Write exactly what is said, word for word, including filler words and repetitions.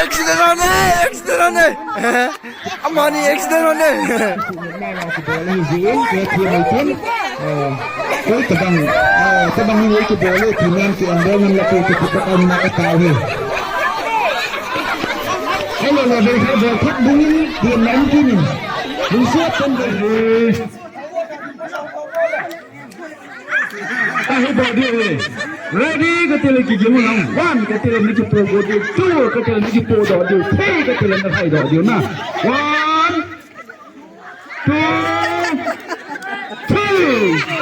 Accident on e, accident on e. Amani accident on e. Koi tabang, eh, tabang ni kibol e, team yan ki under ngan la ko ko ko ko na ka ta he. Hello, la bol khat bol khat bungin, team yan ki ni. Bungsu atan bol. Ahi bol diu e. Ready, katile kigin lang. One, katile naki po bol diu. Two, katile naki po do diu. Three, katile na hai do diu na. One, two, three.